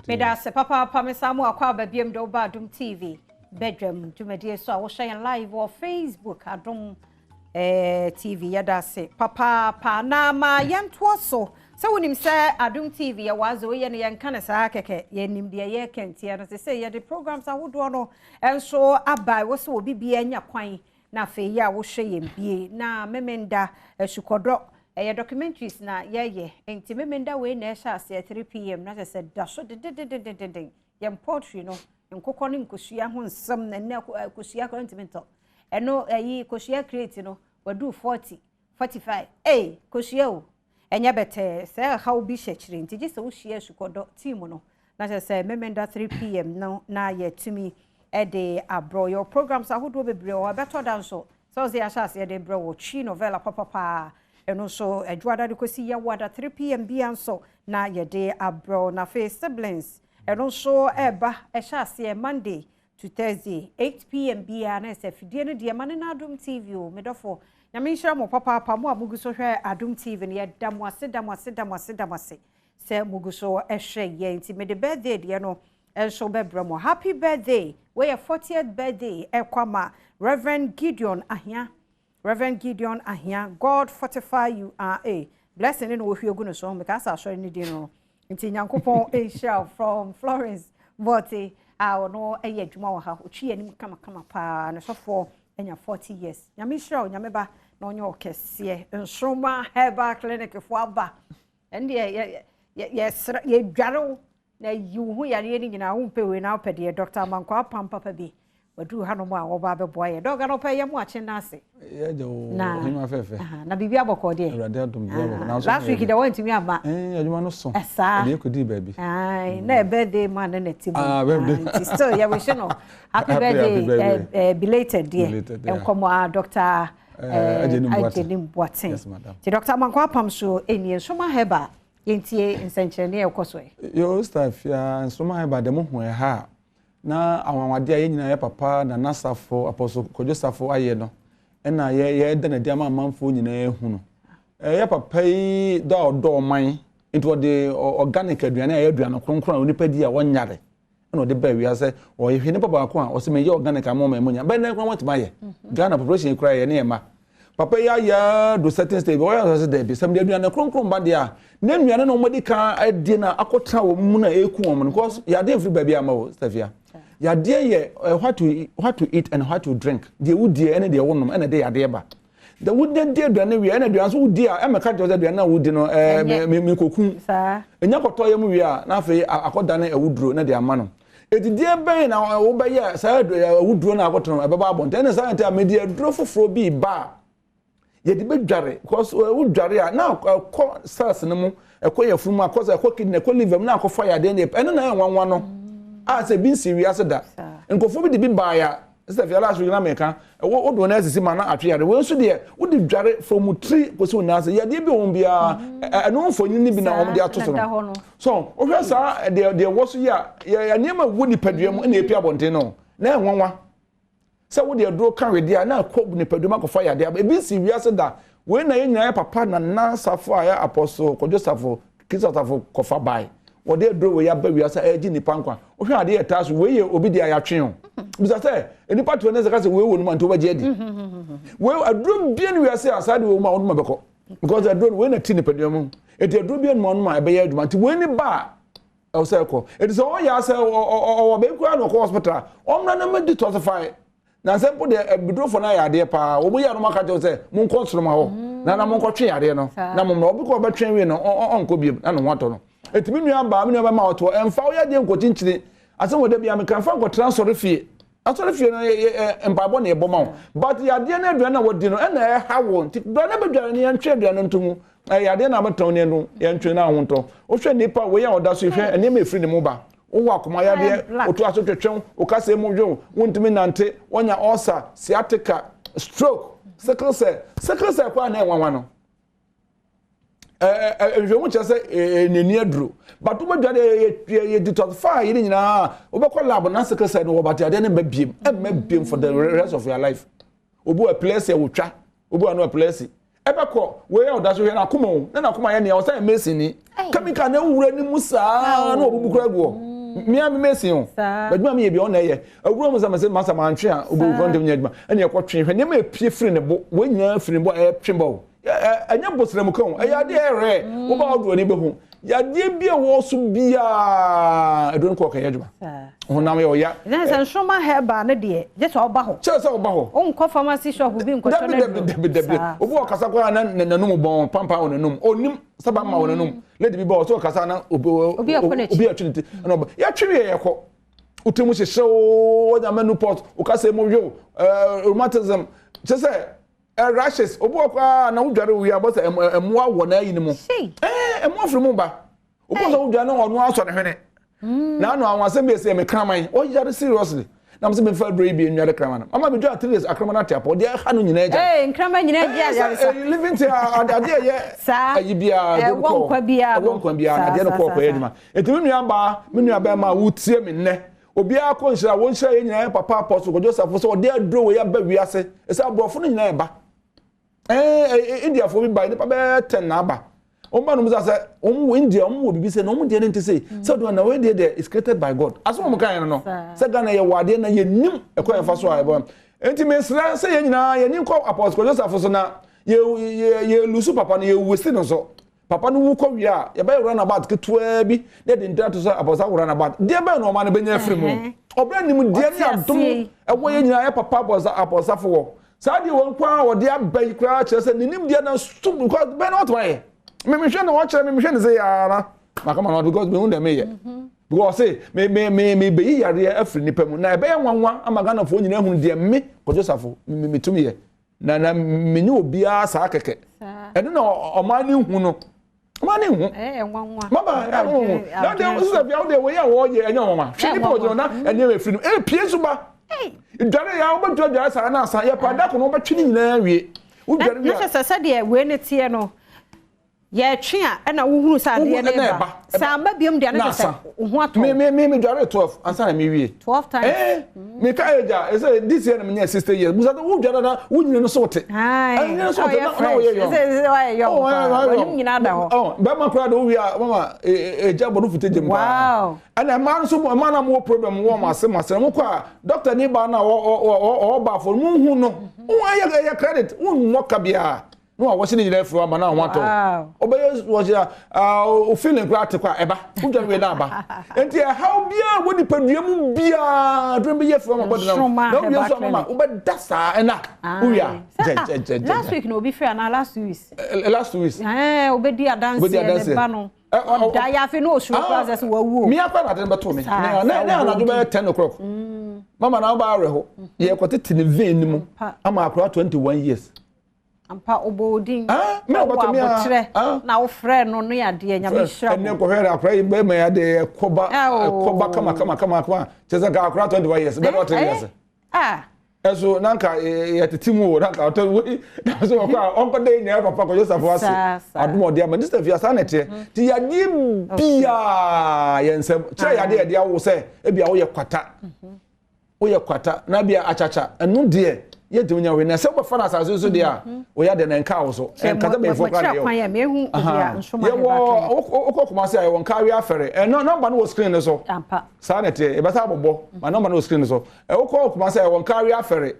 Meda ase papaapa. Me san mu akɔ aba biam de woba Adom TV bedwam dwumadie so a wohwɛ yɛn live wɔ Facebook Adom TV. Yɛda ase papaapa na ma yɛntoa so sɛ wonim sɛ Adom TV yɛwɔ adze woyɛ no, yɛnka no saa kɛkɛ, yɛnim deɛ yɛreka ntia no sɛ yɛde programs ahodoɔ no nso aba. Ɛwɔ sɛ obi biara nya kwan na afei yɛ a wohwɛ yɛn bie na Memenda Asukɔdɔ ɛyɛ documentaries na yɛyɛ, nti Memenda wei na ɛhyɛ aseɛ 3 p.m. na kyerɛ sɛ da so dedededededen. Yɛn poultry no, nkokɔ ne nkosua ho nsɛm na nnɛ kosua koraa ntumi ntɔ. Ɛno ɛyi kosua crate no waduru 40 45. Ei, kosua o, ɛnyɛ bɛtɛɛ sɛ ɛhaw bi hyɛ kyerɛ, nti gye sɛ wohyia Asukɔdɔ team no na kyerɛ sɛ Memenda 3 p.m. no na yɛtumi ɛde aborɔ. Yɛwɔ programs ahodoɔ bebree wɔ hɔ. Ɛbɛtɔ da nso sɛ ɔsɛ yɛahyɛ aseɛ de brɛ wɔ Twi novella papapaa. Ɛno nso Adwoada de kɔsi Yɛwoada 3 p.m. bia nso na yɛde abrɛ. Na afei siblings, ɛno nso ɛreba, ɛhyɛ aseɛ Monday to Thursday 8 p.m. bia na ɛsɛ fidie no deɛ ma ne na Adom TV o. Medɔfo, Nyame nhyira mo papaapa. Mo a mugu so hwɛ Adom TV no, yɛda mo ase, da mo ase, da mo ase, da mo ase sɛ mugu so ɛhwɛ yɛn. Nti mede birthday deɛ no nso bɛbrɛ mo. Happy birthday, wɔyɛ 40th birthday ɛkɔ ama Reverend Gideon Ahia. Reverend Gideon Ahia, God fortify you. Ah, blessing ne na wɔhwie gu no so. Meka sɛ asɔre no din no nti Nyankopɔn nhyira wo. From Florence Bɔte a ɔno yɛ adwuma wɔ ha, ɔtwi anim kamakama paa ne sɔfoɔ anya 40 years. Nyame nhyira wo, Nyame ba na ɔnyɛ ɔkɛseɛ. Nsoroma Herbal Clinic foɔ aba, ɛno deɛ yɛsrɛ yɛdware wo na yi wo ho yareɛ no nyinaa. Wompɛ wei na wopɛ deɛ Dr. Amankwa apam papa bi waduru hanom a wɔba abɛboa yɛ. Dɔga no ɔpɛ yɛ mu akye no ase. Yɛgye wo ɔhema fɛfɛ. Aha, na biribi abɔkɔ deɛ? Awurade adom, biribi abɔkɔ. Nanso last week deɛ wɔntumi amma. Adwuma no so. Ɛsaa. Ɛde yɛkɔdii baabi. Aye, na ɛ birthday man ne ne ti mu. Ah, birthday. Nti still yɛwish no happy Happy birthday, birthday. Belated deɛ. Belated, yeah. Nkɔmmɔ a Dr. Agyenim Boateng. Agyenim Boateng. Yes, madam. Nti Dr. Amankwa apam so ɛnie Nsoma Herbal, yɛntie nsɛnkyerɛnne a ɛkɔ so ɛ. Yo, star fia Nsoma Herbal de mo ho ɛha a na anwanwadeɛ a yɛn nyinaa yɛ papa Nana Safo, Apostle Kwadwo Safo ayɛ no, ɛna yɛ yɛda n'adi ama amanfoɔ nyinaa ehu no. Ɛyɛ papa yi dɔ a ɔdɔ ɔman nti ɔde organic aduane a ɛyɛ aduane kronkron a onipa di a wɔnyare ɛna ɔde ba wiase. Ɔyɛ nipa baako a ɔsɛ mɛyɛ organic ama ɔman mu nya bɛn na ɛkura wɔtumi ayɛ. Ghana population kura yɛ ne yɛ ma papa yi ayɛ do certain stage ɔyɛ ɔsɛ dɛbi sɛm de aduane kronkron ba deɛ a ne nnuane na wɔde kan adi na akɔtena wɔn mu na eku wɔn no, because yadeɛ nfiri baabi ama o. Stefia, yadeɛ yɛ what to eat and what to drink. Deɛ wodie ɛne deɛ wonom ɛna de yadeɛ ba. De wodi di aduane wie, ɛna aduane nso wodi a ɛmɛ ka kyerɛ sɛ aduane na wodi no Ɛnyɛ. Me me koku Saa. Enya kɔtɔ yɛ mu wie a, na afei akɔdane awuduro na de ama no. Edidie bɛn na wobɛyɛ saa awuduro na akɔtɔ no ɛbɛba abɔnten? Ɛna saa nti a mede aduro foforɔ bi ba a yɛde bɛdware, because wodware a na ɛkɔ cells no mu, ɛkɔ yɛfunu mu, akɔ sɛ ɛkɔ kidney, ɛkɔ liver mu na akɔfa yadeɛ no. Ɛno na ɛyɛ nwanwa no a sɛ bi nsi wiase da. Nkurɔfoɔ bi de bi baeɛ a sɛ fia last week na meka ɛwɔ wode wɔn asisi ma na atwe yare. Wɔn nso deɛ wode dware from tiri kɔsi wɔn nan ase, yadeɛ bi wɔ wɔn biara ɛno mfonyin bi na wɔn de ato so na ɛda no. Hɔ no. So wohwɛ saa deɛ ɛwɔ so yi a yɛ nneɛma ɛwɔ nipadua mu ɛna epi abɔnten no na ɛnwanwa sɛ wode aduro ka wedeɛ a na akɔ nipadua mu akɔfa yadeɛ aba. Ebi nsi wiase da. Wei na yɛn nyinaa yɛ papa Nana Safo a yɛ Apostle Kwadwo Safo, Kristo Safo kɔfa bae. Wɔde aduro wei aba wiase a ɛgye nipa nkwa. Wohwɛ adeɛ yɛ taa so, wei yɛ obi deɛ a yɛatwe o. Bisa sɛ nipa to ne sɛ ka sɛ wei wɔ no mu a, nti wobɛgye adi. Wei aduro bia ne wiase a saa de wɔ mu a wɔnom a bɛkɔ, because aduro no wei na ti nipadua mu. Eti aduro bia no mu a wɔnom a ɛbɛyɛ adwuma. Nti wei ne ba a ɛwɔ sɛ ɛkɔ. Eti sɛ ɔyɛ asɛ ɔwɔ baabi koraa na ɔkɔ hospital a, ɔmmra na ma detoxify. Na nsɛm mpo deɛ abidurofo no ayɛ adeɛ paa. Wɔn yɛ anum aka kyerɛ sɛ monkɔ nsoroma hɔ na monkɔtwe yadeɛ no na mo mmra. Obi kɔ ɔbɛtwe wie no ɔnkɔ biem na ne ho atɔ no. Eti me nua baa, me nua bɛma ɔtoɔ, ɛmfa woyɛ adeɛ nkɔkyinkyini asɛm wɔ da bi a meka mfa nkɔtena asɔre fie. Asɔre fie no yɛ mpaebɔ na yɛbɔ ma wo, but yadeɛ no aduane na wɔdi no ɛna ɛha wo. Nti bra na bɛdware no, yɛntwe aduane no nto mu. Ɛyɛ adeɛ na abɛtɔn ne no, yɛntwe no ahontɔ. Wohwɛ nipa wei a ɔda so yi, hwɛ nneɛma efiri ne mu ba. Wowɔ akoma yadeɛ, woto aso twetwew, wo kasa mu dwew, wontumi nante, wonya ulcer, sciatica, stroke, sickle cell. Sickle cell koraa na ɛnwanwa no, nhwɛmu kyerɛ sɛ n'ani aduro, but wobɛdwa de yɛ detoxify yi ne nyinaa, wobɛkɔ lab na sickle cell no wɔ, but adeɛ no mma biem, ɛmma biem for the rest of your life. Obi wɔ epilepsy a wotwa, obi wɔ no epilepsy ɛbɛkɔ. Wei a ɔda so, hwɛ n'akoma o, na n'akoma yɛ nea ɔsɛ yɛ mason ni chemical na ewura ne mu saa na ɔbubu kura gu hɔ. Mmea mi mesi o. Adwuma mi yɛ bi ɔna ɛyɛ. Awura mu sɛ mese masa mantwe a obi kɔ ntɛm nyɛ adwuma. Ɛna ɛkɔ twe hwɛ nneɛma epie firi ne bo. Wɔn nyinaa firi ne bo a ɛtwe ba o. Ɛnyɛ bosrɛmu ka o. Ɛyɛ adeɛ ɛrɛ. Woba ɔdo ani bɛhu. Yadeɛ bi a wɔ so biara aduro no kɔ ɔkɛyɛ adwuma. Honam yɛ ɔya. Ɛnɛ sɛ nsoroma herbal no deɛ gye sɛ ɔba hɔ. Kyerɛ sɛ ɔba hɔ. Wonkɔ pharmacy shop bi nkɔtɔ no aduro. Dabi dabi dabi. Obi wɔ ɔkasa koraa na n'anum bɔn pampan wɔ n'anum. Onim sɛ ba ma wɔ n'anum. Lady bi ba ɔsɛ ɔkasa na obi obi akɔ n'akyi. Obi atwi ne ti. Ɛna ɔba yɛtwe wie yɛkɔ. Wotiri mu hyehyɛ oo ɔnya menu pot wokasa mu hwew rheumatism kyerɛ sɛ rashes obi wɔ koraa na wodware wie a bɔ sɛ ɛmoa wɔ n'ayi no mu. Ɛmoa firi mu ba. Obi wɔ sɛ wodware na ɔno asɔ ne hwene. Na ano àwọn asɛm bi ɛsɛ me kraman ɔyare seriously. Na mo sɛ mefa aduro yi bi nware kraman no. Mama me dwa 3 days akraman no ate apɔ deɛ ɛha no nyinaa gya. Ee nkraman nyinaa gye ayaresa. Living thing adeɛ yɛ ayi biara ɛwɔ nkwa biara ɛwɔ nkwa biara adeɛ no kɔ ɔkɔyɛ adwuma. Enti me nua baa me nua bɛrima a wotie me nnɛ obiara kɔ nhyira wɔn nhyira yɛn nyinaa yɛ papa Apostle Kwadwo Safo sɛ ɔde aduro wei aba wiase ɛsɛ aborɔfo no nyinaa ɛba. Ɛɛ Indiafoɔ bi ba nipa bɛyɛ 10 na aba. Wɔn ba no mu sɛ wɔn wɔ India wɔn wɔ bibi sɛ na wɔn deɛ ne nte sɛ sɛ ɔdɔn na wɔn deɛ deɛ is created by God. Asɛm wɔn kan yɛn no sɛ Ghana yɛ wɔ adeɛ na yɛ nim ɛkɔ yɛn fa so a ɛbɔ. Enti mesrɛ sɛ yɛn nyinaa yɛn ni nkɔ Apostle Kwadwo Safo so na yɛ yɛ yɛ lusu papa no yɛ wusi no so. Papa no wu kɔ wie a, yɛbɛyɛ runabout ketewaa bi na yɛde ntira to sɛ abɔsa runabout. Deɛ bɛn na ɔma no bɛnya afiri mu? Ɔbrɛ nimdeɛ ne adom ɛwɔ yɛn nyinaa yɛ papa abɔsa abɔsafo wɔ. Saa deɛ wɔn koraa wɔde aba yi koraa kyerɛ sɛ ne nimdeɛ na so because bɛn na wɔtuma yɛ. Memehwɛ na wɔkyerɛ memehwɛ ne sɛ yaa na makama no because mehu deɛ meyɛ. Because ɔse me me me me bɛyi yareɛ afiri nipa mu na ɛbɛyɛ nwanwa ama Ghanafoɔ nyinaa hunu deɛ me Kwadwo Safo me metumi yɛ. Na na menye obiara saa kɛkɛ. Ɛno na ɔman no nhu no. Ɔman no nhu. Mama ɛho na deɛ sisa fia wo deɛ wɔyɛ a wɔyɛ ɛnyɛ nwanwa. Hwɛ nipa wɔgyina na ɛnneɛma efiri no epie nso ba. Dware ya wobɛdwa dware saa na asa yɛ pa da ko no wobɛtwe ne nyinaa wie. Wodware wie. Na kyɛ sɛ sɛdeɛ wei ne teɛ no Yɛtwe a ɛna wohunu sɛ adeɛ no reba. Sɛ amma biom deɛ na kyerɛ sɛ wo ho atɔ wo. Me me me dware 12 ansa na me wie. 12 times. Eh, me ka agya, ɛsɛ this year na me nya 60 years. Musa wo dware na wo nyina no so te. Aye. Nyina so te na na wo yɛ yɔn. Ɛsɛ sɛ wayɛ yɔn paa. W'anim nyina da hɔ. Oh, bɛma koraa de wo wie a mama egya bɔ no fute gyem paa. Wow. Ɛna mmaa no so mmaa na mo wɔ problem wɔ mo ase mo ase mo kɔ a doctor ni ba na ɔ ɔ ɔ ba fo mo hu no. Wo ayɛ ɛyɛ credit wo mmɔ ka biara. Na wa wɔhyɛ ne nyinaa afiri ama na ho atɔ ɔbɛyɛ wɔhyɛ a feeling koraa te kɔ a ɛba wodwa wie na aba nti ɛhaw biara wɔ nipadua mu biara duro bi yɛ afiri ama bɔde na na wowie nso ama ma wobɛda saa ɛna wowie a gyɛgyɛgyɛ last week na obi firi anaa last 2 weeks. Last 2 weeks. Ɛɛ obedi adanseɛ ne ba no ɔda yɛ afei na osuro koraa sɛ sɛ wawu o. Mmea koraa na ade no bɛto me na na anadwo bɛyɛ 10 o'clock mama na ɔba awerɛho yɛkɔtete ne vein no mu ama akora 21 years. Ampa ɔbɔ odin. Wɔ abotrɛ na wofrɛ no ne adeɛ Nyame hyira. Ɛnɛ kɔhwɛ dɛ akora yi bɛrima yi adeɛ ɛkɔba ɛkɔba kama kama kama kama kyerɛ sɛ nka akora 21 years bɛrɛ ɔtɛ years. Ɛso na nka yɛtete mu o na nka ɔtɔ wei na so ɔkɔ a ɔnkɔ dɛ nyinaa papa kɔ Joseph ase adum ɔde ama ne sɛ fia saa na ɛteɛ ti yadeɛ biaa yɛn nsɛm kyerɛ yadeɛ yɛde awo sɛ ebi a woyɛ kwata woyɛ kwata na bia akyakya ɛno deɛ yɛntumi nya wei na sɛ wobɛfa no asase so deɛ a woyɛ deɛ na ɛnka wo so ɛnkasa bɛyifoɔ kora deɛ yɛwɔ wokɔ Kumase a yɛwɔ Nkawie Afɛre ɛno number no wɔ screen no so saa na ɛteɛ yɛbɛsa abɔbɔ ma number no wɔ screen no so wokɔ Kumase a yɛwɔ Nkawie Afɛre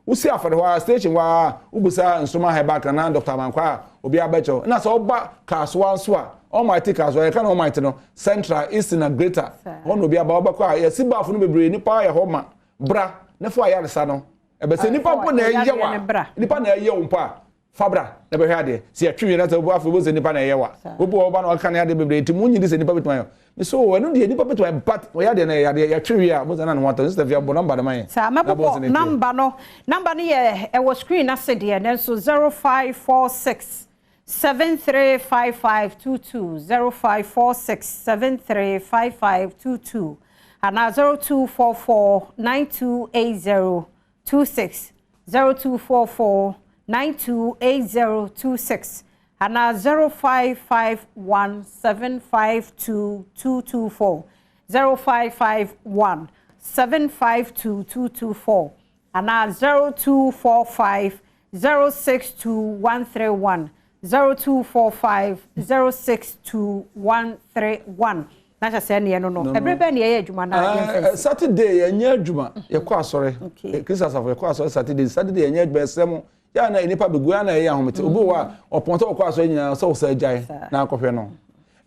wosi Afɛre hɔ a station hɔ a wobusa Nsoma Herbal Clinic na Dr. Amankwa a obi abɛkyɛw na sɛ woba Kasoa nso a Almighty Kasoa yɛka no Almighty no Central, East na Greater hɔ na obi aba wobɛkɔ a yɛsi baafo no bebree nipa yɛ hɔ ma bra ne fo ayaresa no ɛbɛsɛ nipa mpo na ɛyɛ wa nipa na ɛyɛ wo mpo a fa bra na bɛhwɛ adeɛ sɛ yɛtwe wie na sɛ afei wobɛsɛ nipa na ɛyɛ wa wobi wɔ woba na ɔka ne adeɛ bebree nti mu nyidi sɛ nipa bɛtumi ayɛ me so ɛno deɛ nipa bɛtumi ayɛ but ɔyɛ adeɛ na ɛyɛ adeɛ yɛtwe wie a mo sɛ na ne ho atɔ sister fia bɔ number no ma yɛn. Saa mɛbobɔ number no number no yɛ ɛwɔ screen ase deɛ nanso 0546 735522, 0546 735522 anaa 0244 928026, 0244 928026 anaa 0551 752224, 0551 752224 anaa 0245 062131, 0245 062131. Na kyerɛ sɛ ɛneɛ no no, ɛberɛ bɛn na yɛyɛ adwuma na yɛmfa nsi? Saturday yɛnyɛ adwuma, yɛkɔ asɔre. Kristo asafo yɛkɔ asɔre Saturday. Saturday yɛnyɛ adwuma, yɛsrɛ mo. Yɛ a na nnipa bɛgu, yɛ a na ɛyɛ ahomete. Obi wɔ hɔ a, ɔpɔn sɛ ɔkɔ asɔre nyinaa sɛ ɔsɛ agyae na akɔhwɛ no.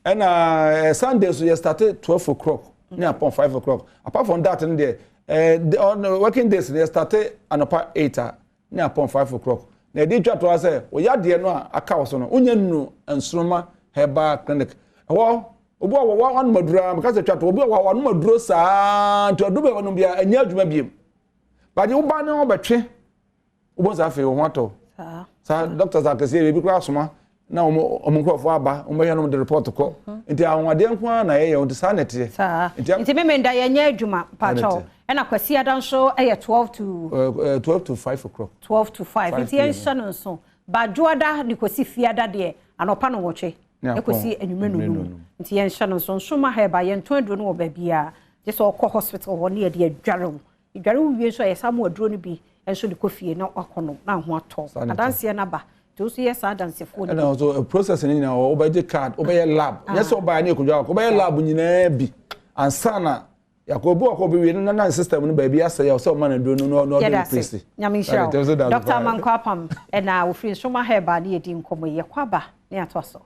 Ɛna Sunday so yɛ start 12 o'clock ne apɔn 5 o'clock. Apart from that no deɛ, working days no yɛ start anɔpa 8 a ne apɔn 5 o'clock. Na ɛde twa toa sɛ wɔyɛ adeɛ no a aka wɔ so no, wonya nnu Nsoroma Herbal Clinic. Ɛhɔ obi a wɔwɔ anom aduro a meka sɛ twa to, obi a wɔwɔ anom aduro saa nti aduro bɛyɛ wɔnom bia ɛnyɛ adwuma biem. Bagye wo ba ne wɔbɛtwe wobɔ sɛ afei wo ho atɔ. Saa doctors akɛseɛ ebi koraa asoma na wɔn nkurɔfoɔ aba wɔn bɛhwɛ no de report kɔ. Nti ahoɔden nko ara na yɛyɛ nti saa na ɛteɛ. Saa nti Memenda yɛnyɛ adwuma mpakyɛw. Ɛna Kwasiada nso yɛ 12 to 12 to 5 o'clock. 12 to 5 nti yɛnhyɛ no nso. Badwoada de kɔsi Fiada deɛ anɔpa no 8 ɛkɔsi anwummerɛ 5. Nti yɛnhyɛ no nso. Nsoroma Herbal yɛntɔn aduro no wɔ baabiara. Gye sɛ ɔkɔ hospital hɔ ne yɛde adware wo. Dware wo wie nso a yɛsan mu aduro no bi nso de kɔ fie na wakɔ no na ho atɔ. Adanseɛ no aba. Nti wo nso yɛ saa adansefoɔ no bi. Ɛna nso process no nyinaa wobɛgye card, wobɛyɛ lab. Nyɛ sɛ ɔbaa ne ɛkɔdwa wakɔ, wobɛyɛ lab nyinaa bi ansa na yɛakɔ. Obi wakɔ bɛwie no na system no baabi asɛe a ɔsɛ ɔma no aduro no na ɔde replace. Nyame nhyira wo. Dr. Amankwa Apam ɛna ofiri Nsoroma Herbal ne yɛdi nkɔmmɔ yi. Yɛkɔ aba ne atoa so.